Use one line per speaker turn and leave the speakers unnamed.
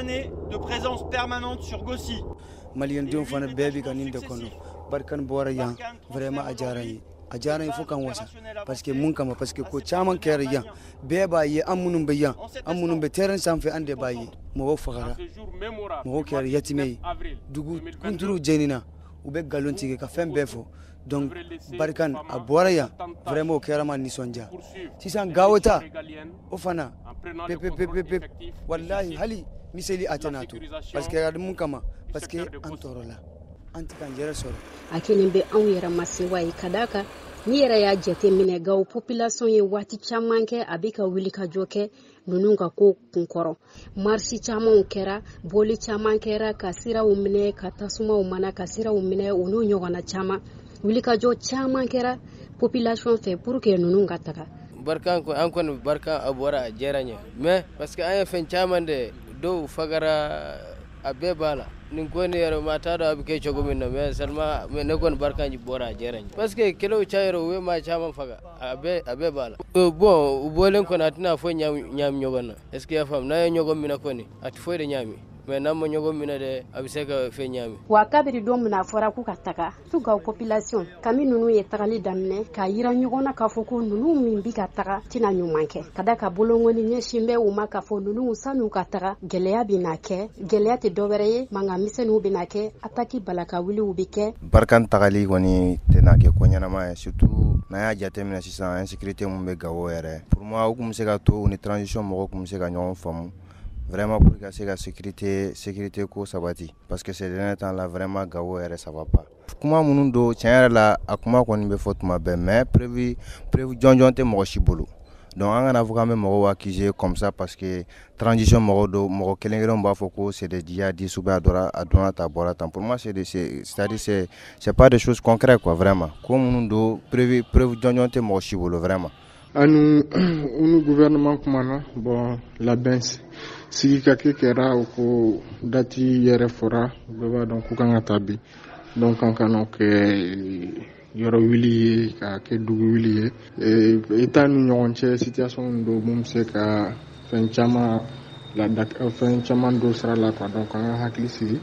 années de présence permanente sur Gossi.
Maliyɛndenw fana bɛɛ bɛ ka nin de kɔnɔ. Barkhane bɔra yan, vraiment a diyara n ye, a diyara n ye fo ka n wasa, parce que mun kama? Parce que ko caman kɛra yan, bɛɛ b'a ye. An minnu bɛ yan, an minnu bɛ terrain sanfɛ, an de b'a ye. Mɔgɔw fagara, mɔgɔw kɛra yatimɛ ye, dugu kunturuw jenina, u bɛ nkalon tigɛ ka fɛn bɛɛ fɔ. Donc Barkhane a bɔra yan, vraiment o kɛra ma nisɔndiya. Sisan Gawo ta, o fana pepepepepe, wallahi hali miseli a tɛna to, parce que a mun kama? Parce que an tɔɔrɔla, an tɛ k'an yɛrɛ sɔrɔ.
A kelen bɛ anw yɛrɛ ma sewa ye, ka d'a kan n'i yɛrɛ y'a jate minɛ, Gawo population ye waati caman kɛ a bɛ ka wuli ka jɔ kɛ ninnu ka ko kunkɔrɔ. Marche camanw kɛra, bɔli caman kɛra, ka siraw minɛ, ka tasumaw mana, ka siraw minɛ, o n'o ɲɔgɔnna caman. Wulikajɔ caman kɛra population fɛ pour que ninnu ka taga.
Barkhane, an kɔni Barkhane a bɔra, a diyara n ye, mais parce que an ye fɛn caman de, dɔw fagara, a bɛɛ b'a la. Nin ko nin yɛrɛ, maa t'a dɔn a bɛ kɛ cogo min na, mais seulement ne kɔni, Barkhane bɔra, a diyara n ye, parce que kɛlɛw cayara, u ye maa caman faga, a bɛɛ b'a la. Bon, u bɔlen kɔni, a tɛna fɔ ɲaami ɲɔgɔn na. Est ce que i y'a faamu? N'a ye ɲɔgɔn minɛ kɔni, a tɛ foyi de ɲaami, mais n'a ma ɲɔgɔn minɛ dɛ, a bɛ se ka fɛn ɲaami.
Wa kabiri don min na a fɔra k'u ka taga tu Gawo population, kami ninnu ye tagali daminɛ k'a yira ɲɔgɔn na k'a fɔ ko ninnu min bi ka taga tɛna ɲuman kɛ, ka da ka bolongɔni ɲɛsin bɛ u ma, k'a fɔ ninnu san'u ka taga, gɛlɛya bɛna kɛ. Gɛlɛya tɛ dɔwɛrɛ ye, mankan misɛnninw bɛna kɛ, attaque balaka wuliw bɛ kɛ.
Barkhane tagali kɔni tɛna kɛ ko ɲɛnama ye, surtout n'an y'a jateminɛ sisan, insécurité mun bɛ Gawo yɛrɛ. Pour moi, u kun bɛ se ka to, u ni transition mɔgɔw kun bɛ se ka ɲɔgɔn faamu vraiment pour ka se ka sécurité ko sabati, parce que ces derniers temps là, vraiment Gawo yɛrɛ, ça va pas. Kuma minnu don, tiɲɛ yɛrɛ la, a kuma kɔni bɛ fɔ tuma bɛɛ, mais preuve jɔnjɔn tɛ mɔgɔ si bolo. Donc an kana fɔ k'an bɛ mɔgɔw accuser comme ça parce que transition mɔgɔw don, mɔgɔ kelen kelenw b'a fɔ ko c'est des djihadistes ou bien a dɔra, a donna tan, a bɔra tan. Pour moi, c'est c'est à dire c'est pas des choses concrètes quoi, vraiment. Ko minnu don, preuve jɔnjɔn tɛ mɔgɔ si bolo vraiment.
Anu unu gouvernement kumana, bon, labɛn sigi ka kɛ kɛra, o ko date yɛrɛ fɔra, bɛɛ b'a dɔn k'u kan ka taa bi. Donc an kana kɛ yɔrɔ wuli ye, ka kɛ dugu wuli ye État ni ɲɔgɔn cɛ. Situation don mun bɛ se ka fɛn caman la, fɛn caman don sira la quoi. Donc an ka hakili sigi.